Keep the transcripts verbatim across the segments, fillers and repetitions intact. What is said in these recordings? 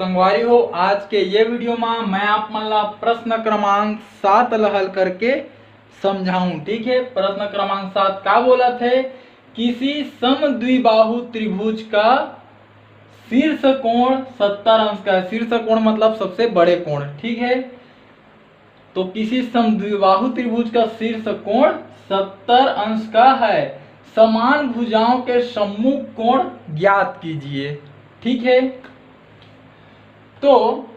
संगवारी हो, आज के ये वीडियो मा मैं आप मन ला प्रश्न क्रमांक सात ल हल करके समझाऊं। ठीक है, प्रश्न क्रमांक सात का बोलत हे, किसी समद्विबाहु त्रिभुज का शीर्ष कोण सत्तर अंश का है। शीर्ष कोण मतलब सबसे बड़े कोण। ठीक है, तो किसी समद्विबाहु त्रिभुज का शीर्ष कोण सत्तर अंश का है। समान भुजाओं के सम्मुख कोण ज्ञात कीजिए। ठीक है, तो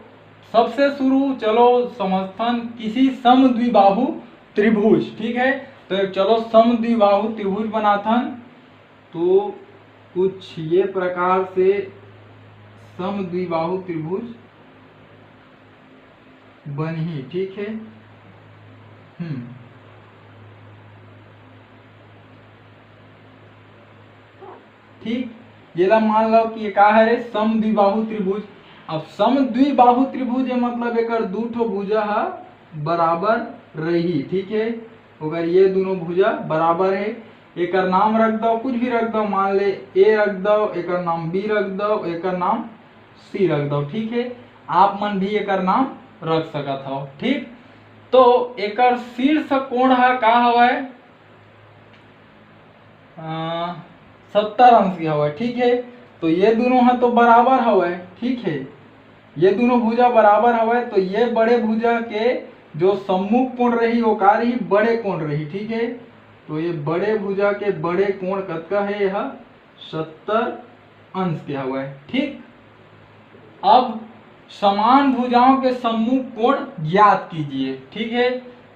सबसे शुरू चलो समझथन किसी समद्विबाहु त्रिभुज। ठीक है, तो चलो समद्विबाहु त्रिभुज बनाथन। तो कुछ ये प्रकार से समद्विबाहु त्रिभुज बनही। ठीक है, हम्म, ठीक, येला मान लो कि ये का हरे, समद्विबाहु त्रिभुज। अब समद्विबाहु त्रिभुज है, मतलब एकर दू ठो भुजा ह बराबर रही। ठीक है, अगर ये दोनों भुजा बराबर है, एकर नाम रख दो, कुछ भी रख दो, मान ले ए रख दो, एकर नाम बी रख दो, एकर नाम सी रख दो। ठीक है, आप मन भी एकर नाम रख सकत हो। ठीक, तो एकर शीर्ष कोण ह का हवय? अ, सत्तर अंश के हवय। ठीक है, तो ये दोनों ह तो बराबर हवय। ठीक है, ये दोनों भुजा बराबर हवय, तो ये बड़े भुजा के जो सम्मुख कोण रही, वो का रही? बड़े कोण रही। ठीक है, तो ये बड़े भुजा के बड़े कोण कतका है? यह सत्तर अंश के हवय। ठीक, अब समान भुजाओं के सम्मुख कोण ज्ञात कीजिए। ठीक है,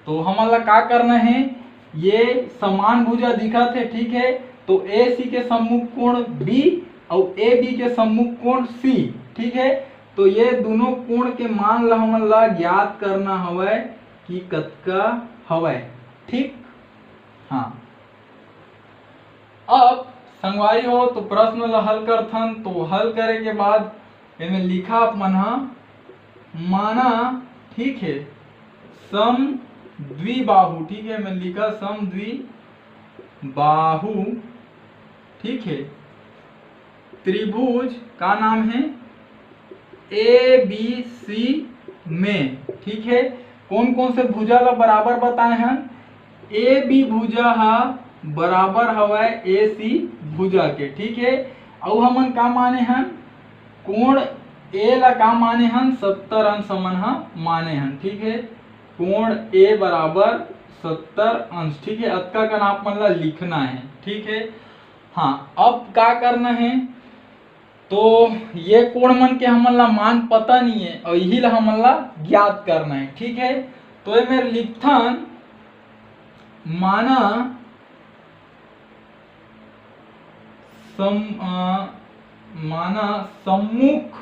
तो हमन ला का करना है, ये समान भुजा दिखत है। ठीक है, तो ए सी के सम्मुख कोण बी और ए बी के सम्मुख कोण सी। ठीक है, तो ये दोनों कोण के मान ला हमन ला ज्ञात करना हवय कि कतका हवय। ठीक, हाँ, अब संगवारी हो, तो प्रश्न ला हल करथन। तो हल करे के बाद एमे लिखा आप मन ह, माना, ठीक है, सम द्विबाहु। ठीक है, मैं लिखा सम द्विबाहु। ठीक है, त्रिभुज का नाम है ए बी सी में। ठीक है, कौन कौन से भुजा ला बराबर बताए हन? ए बी भुजा हा बराबर हवय ए सी भुजा के। ठीक है, अउ हमन का माने हन, कोण ए ला का माने हन? सत्तर अंश हमन हा माने हन। ठीक है, कोण ए बराबर सत्तर अंश। ठीक है, अतका कन आप मन ला लिखना है। ठीक है, हाँ, अब का करना है, तो ये कोण मन के हमन ला मान पता नहीं है और यही ला हमन ला ज्ञात करना है। ठीक है, तो ये मेरे लिखथन, माना सम अ, माना सम्मुख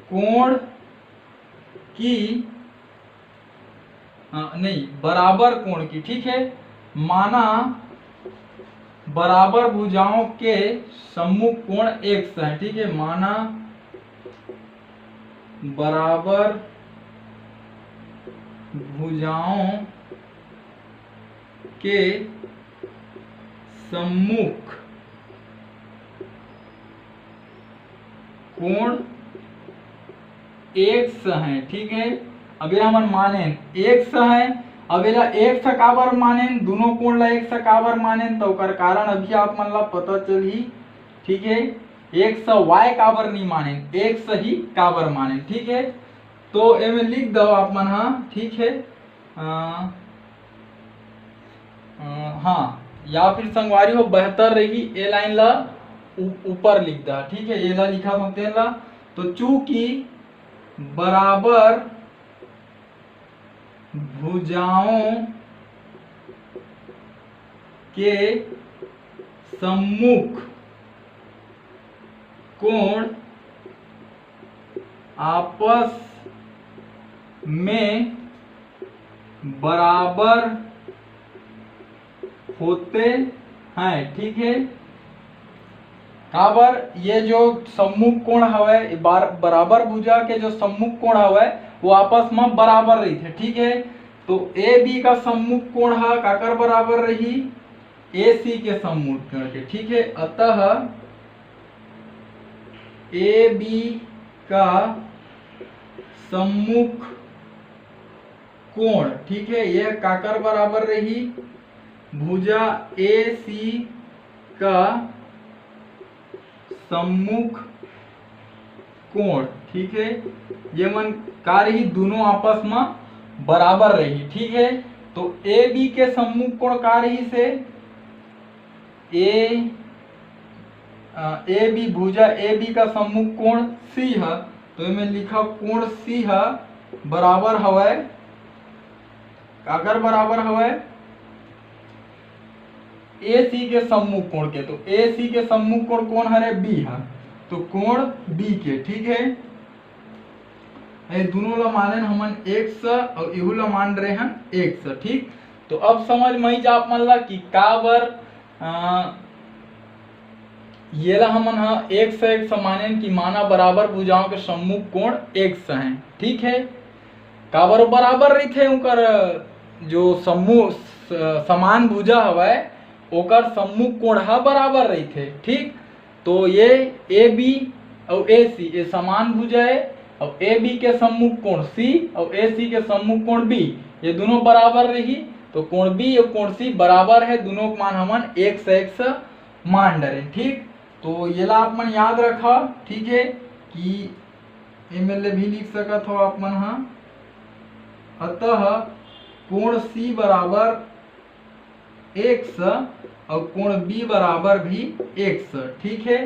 कोण की, अ, नहीं, बराबर कोण की। ठीक है, माना बराबर भुजाओं के सम्मुख कोण एक्स है। ठीक है, माना बराबर भुजाओं के सम्मुख कोण एक्स है। ठीक है, अब ये हमन माने एक्स है। अब एला एक्स काबर माने, दोनों कोण ला एक्स काबर माने, तो ओकर कारण अभी आप मन ला पता चलही। ठीक है, एक्स वाई काबर नहीं माने, एक्स ही काबर माने। ठीक है, तो एमे लिख दो आप मन हा। ठीक है, अ, अ, हाँ, या फिर संगवारी हो, बेहतर रही ए लाइन ला ऊ-, ऊपर लिख दा। ठीक है, एला लिखा होते ला, तो चूंकि बराबर भुजाओं के सम्मुख कोण आपस में बराबर होते हैं। ठीक है, काबर ये जो सम्मुख कोण हवय, बार-, बराबर भुजा के जो सम्मुख कोण हवय, वो आपस में बराबर रहिथे। ठीक है, तो ए बी का सम्मुख कोण ह काकर बराबर रही? ए सी के सम्मुख कोण के। ठीक है, अतः ए बी का सम्मुख कोण, ठीक है, ये काकर बराबर रही? भुजा ए सी का सम्मुख कोण, ठीक है, ये मन का रही? दोनों आपस में बराबर रही, ठीक है। तो ए बी के सम्मुख कोण का रही से ए ए बी, भुजा ए बी का सम्मुख कोण सी ह, तो एमे लिखा कोण सी ह बराबर हवय, काकर बराबर हवय? ए सी के सम्मुख कोण के। तो ए सी के सम्मुख कोण कोन हरे? बी ह, तो कोण बी के, ठीक है। ये दोनों ला मानेन हमन एक्स अउ इहू ला मान रहे हन एक्स, ठीक। तो अब समझ में ही जा आप मन ला कि काबर अ, येला हमन ह एक्स एक्स मानेन कि माना बराबर भुजाओं के सम्मुख कोण एक्स है, ठीक है। काबर बराबर रहिथे उनकर जो सम्मुख स-, समान भुजा हवय ओकर सम्मुख कोण ह बराबर रहिथे, ठीक। तो ये ए बी अउ ए सी ये समान भुजा है, अउ ए बी के सम्मुख कोण सी अउ ए सी के सम्मुख कोण बी, ये दोनों बराबर रही। तो कोण बी अउ कोण सी बराबर है, दोनों के मान हमन एक्स एक्स मान डरेन, ठीक। तो येला आप मन याद रखा, ठीक है, कि एम एल ए भी लिख सकत हो आप मन हा। अतः कोण सी बराबर एक्स अउ कोण बी बराबर भी एक्स, ठीक है।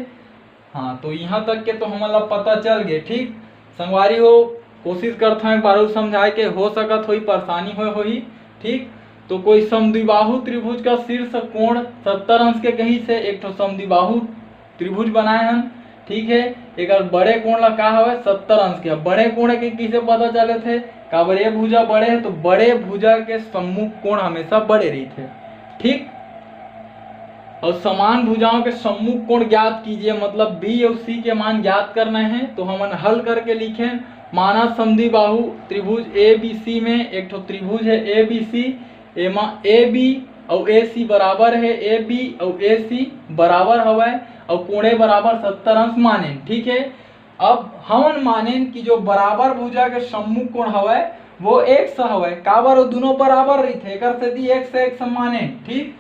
हाँ, तो यहाँ तक के तो हमन ला पता चल गए, ठीक। संगवारी हो, कोशिश करत हूँ एक बार अउ समझाए के, हो सकत होही परेशानी होए होही, ठीक। तो कोई समद्विबाहु त्रिभुज का शीर्ष कोण सत्तर अंश के कही से एक ठो समद्विबाहु त्रिभुज बनाए हन, ठीक है। एकर बड़े कोण ला का हवय? सत्तर अंश के। अब बड़े कोण के किसे पता चले थे? काबर ये भुजा बड़े है, तो बड़े भुजा के सम्मुख कोण हमेशा बड़े रहिथे, ठीक। और समान भुजाओं के सम्मुख कोण ज्ञात कीजिए, मतलब बी और सी के मान ज्ञात करना है। तो हमन हल करके लिखे, माना समद्विबाहु त्रिभुज ए बी सी में एक ठो त्रिभुज है ए बी सी, एमा ए बी अउ ए सी बराबर है, ए बी अउ ए सी बराबर हवय अउ कोणे बराबर सत्तर अंश मानेन, ठीक है। अब हमन मानेन कि जो बराबर भुजा के सम्मुख कोण हवय वो एक्स हवय, काबर वो दोनों बराबर रहिथे, एकर सेती एक्स एक्स मानेन, ठीक।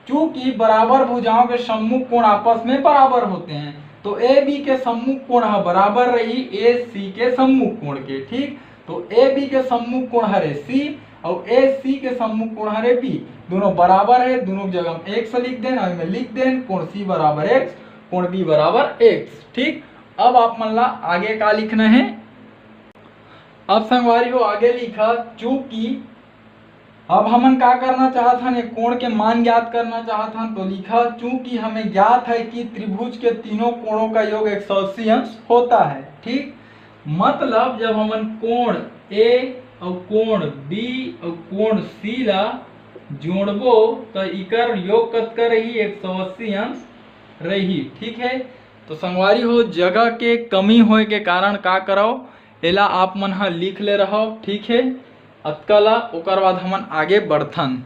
चूंकि बराबर भुजाओं के सम्मुख कोण आपस में बराबर होते हैं, तो ए बी के सम्मुख कोण ह बराबर रही ए सी के सम्मुख कोण के, ठीक। तो ए बी के सम्मुख कोण हरे सी अउ ए सी के सम्मुख कोण हरे बी, दोनों बराबर है, दोनों जगह हम एक्स लिख देन, अउ एमे लिख देन कोण सी बराबर एक्स, कोण बी बराबर एक्स, ठीक। अब आप मन ला आगे का लिखना है? अब संगवारी हो आगे लिखा, चूंकि अब हमन का करना चाहत हन, एक कोण के मान ज्ञात करना चाहत हन, तो लिखा, चूंकि हमें ज्ञात है कि त्रिभुज के तीनों कोणों का योग एक सौ अस्सी अंश होता है, ठीक। मतलब जब हमन कोण ए अउ कोण बी अउ कोण सी ला जोड़बो, तो इकर योग कतका रही? एक सौ अस्सी अंश रही, ठीक है। तो संगवारी हो, जगह के कमी होए के कारण का करव, एला आप मन ह लिख ले रहव, ठीक है। अतका ला ओकर बाद हमन आगे बढ़थन।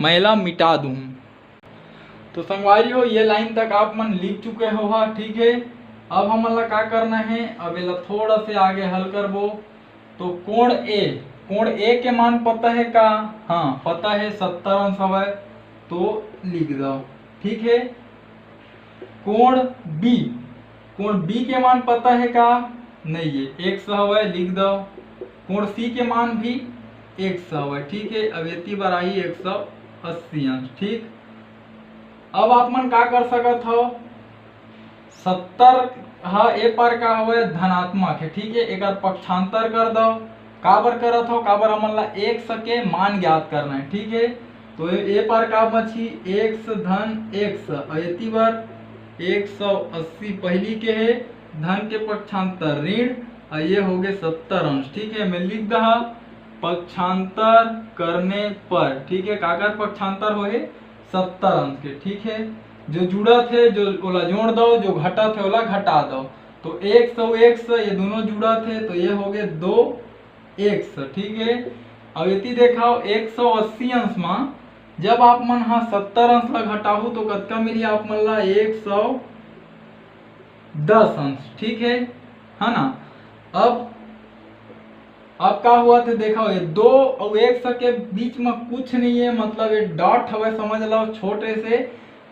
मैं एला मिटा दूँ। तो संगवारी हो, ये लाइन तक आप मन लिख चुके हो हा, ठीक है। अब हमन ला का करना है, अब एला थोड़ा से आगे हल करबो। तो कोण ए, कोण ए के मान पता है का? हाँ, पता है, सत्तर अंश हवय, तो लिख दो, ठीक है। कोण बी, कोण बी के मान पता है का? नहीं है, एक्स हवय, लिख दो। कोण सी के मान भी एक्स हवय, ठीक है। अब एती बर आही एक सौ अस्सी अंश, ठीक। अब आप मन का कर सकत हो, सत्तर ह ए पार का हवय, धनात्मक है, ठीक है। एकर पक्षांतर कर दो। काबर करत हो? काबर हमन ला एक्स के मान ज्ञात करना है, ठीक है। तो ए, ए पार का बची? एक्स धन एक्स, अउ एती बर एक सौ अस्सी पहली के है, धन के पक्षांतर ऋण, अउ ये हो गए सत्तर अंश, ठीक है। मैं लिख दहा पक्षांतर करने पर, ठीक है, काकर पक्षांतर होहे? सत्तर अंश के, ठीक है। जो जुड़त है, जो ओला जोड़ दो, जो घटत है, ओला घटा दो। तो एक सौ एक्स ये दोनों जुड़त है, तो ये हो गए दो एक्स, ठीक है। अब एती देखाओ, एक सौ अस्सी अंश मा जब आप मन हा सत्तर अंश ला घटाहू, तो कतका मिली आप मन ला? एक सौ दस अंश, ठीक है, है ना। अब अब का होवत हे, देखो, ये दो अउ एक सौ के बीच में कुछ नहीं है, मतलब ये डॉट हवे, समझ लो, छोटे से।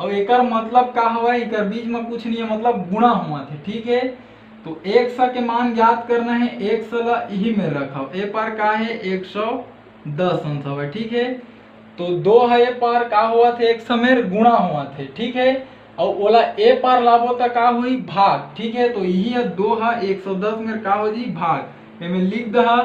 अउ एकर मतलब का हवे, एकर बीच में कुछ नहीं है, मतलब गुणा होवत हे, ठीक है। तो एक सौ के मान ज्ञात करना है, एक सौ ला इही में रखो, ए पार का है, एक सौ दस अंश हवे, ठीक है। तो दो है, ए पार का होवत हे, एक सौ में गुणा होवत हे, ठीक है। अउ ओला ए पार लाबो त का होही, भाग, ठीक है। तो इही ह दो ह एक सौ दस में का हो जी, भाग। एमे लिख दहा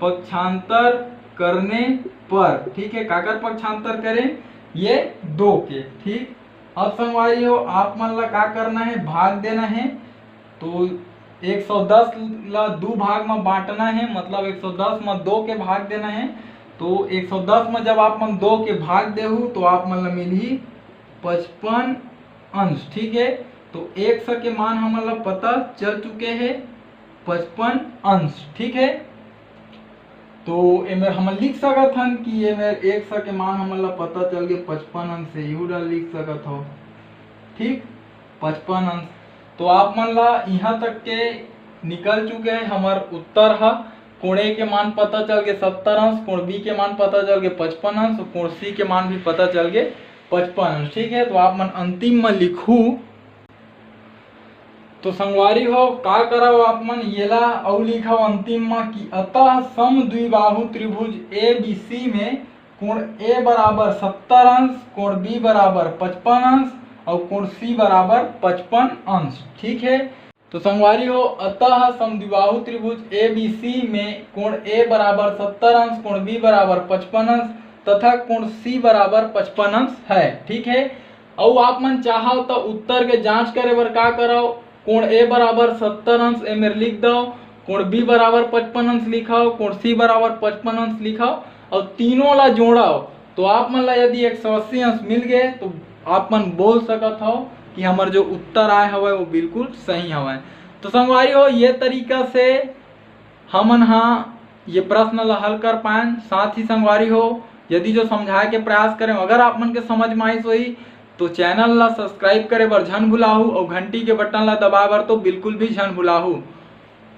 पक्षांतर करने पर, ठीक है, काकर पक्षांतर करें, ये दो के, ठीक। अब संगवारी हो, आप मन ला का करना है, भाग देना है। तो एक सौ दस ला दू भाग में बांटना है, मतलब एक सौ दस में दो के भाग देना है। तो एक सौ दस में जब आप मन दो के भाग देहू तो आप मन ला मिलही पचपन अंश, ठीक है। तो एक सौ के मान हमन ला पता चल चुके हैं, पचपन अंश, ठीक है। तो एमेर हमन लिख सकत हन कि एमेर एक सौ के मान हमन ला पता चल गए पचपन अंश, से यू डाल लिख सकत हो, ठीक, पचपन अंश। तो आप मन ला यहाँ तक के निकल चुके हैं हमर उत्तर ह। कोण ए के मान पता चल गए सत्तर अंश, कोण बी के मान पता चल गए पचपन अंश, कोण सी के मान भी पता चल गए पचपन अंश, ठीक है। तो आप मन अंतिम में लिखू। तो संगवारी हो, का करव आप मन, येला अउ लिखव अंतिम में कि अतः सम द्विबाहु त्रिभुज ए बी सी में कोण ए बराबर सत्तर अंश, कोण बी बराबर पचपन अंश अउ कोण सी बराबर पचपन अंश, ठीक है। तो संगवारी हो, अतः सम द्विबाहु त्रिभुज ए बी सी में कोण ए बराबर सत्तर अंश, कोण बी बराबर पचपन अंश तथा कोण सी बराबर पचपन अंश है, ठीक है। अउ आप मन चाहव त उत्तर के जांच करे बर का करव, कोण ए बराबर सत्तर अंश एमेर लिख दव, कोण बी बराबर पचपन अंश लिखव, कोण सी बराबर पचपन अंश लिखव अउ तीनों ला जोड़व। तो आप मन ला यदि एक सौ अस्सी अंश मिल गए तो आप मन बोल सकत हव कि हमर जो उत्तर आए हवय वो बिल्कुल सही हवय। तो संगवारी हो, ये तरीका से हमन हा ये प्रश्न ला हल कर पाएन। साथ ही संगवारी हो, यदि जो समझाए के प्रयास करें, अगर आप मन के समझ में आइस होही तो चैनल ला सब्सक्राइब करे बर झन भुलाहू अउ घंटी के बटन ला दबाए बर तो बिल्कुल भी झन भुलाहू।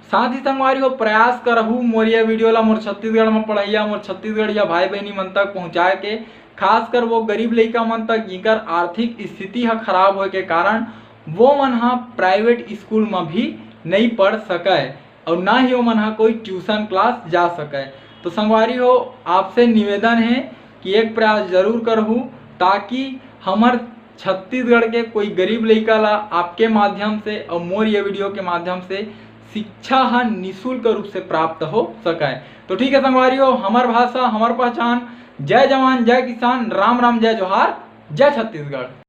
साथ ही संगवारी हो, प्रयास करहू मोर ये वीडियो ला मोर छत्तीसगढ़ में पढ़ैया, मोर छत्तीसगढ़िया भाई बहनी मन तक पहुँचाए के। खासकर वो गरीब लइका मन तक, जिनकर आर्थिक स्थिति ह खराब होए के कारण वो मन ह प्राइवेट स्कूल में भी नहीं पढ़ सकय अउ ना ही वो मन ह कोई ट्यूशन क्लास जा सकय। तो संगवारी हो, आपसे निवेदन है कि एक प्रयास जरूर करहू, ताकि हमर छत्तीसगढ़ के कोई गरीब लइका ला आपके माध्यम से और मोर ये वीडियो के माध्यम से शिक्षा ह निशुल्क रूप से प्राप्त हो सकय। तो ठीक है संगवारी हो, हमर भाषा, हमर पहचान। जय जवान, जय किसान, राम राम, जय जोहार, जय छत्तीसगढ़।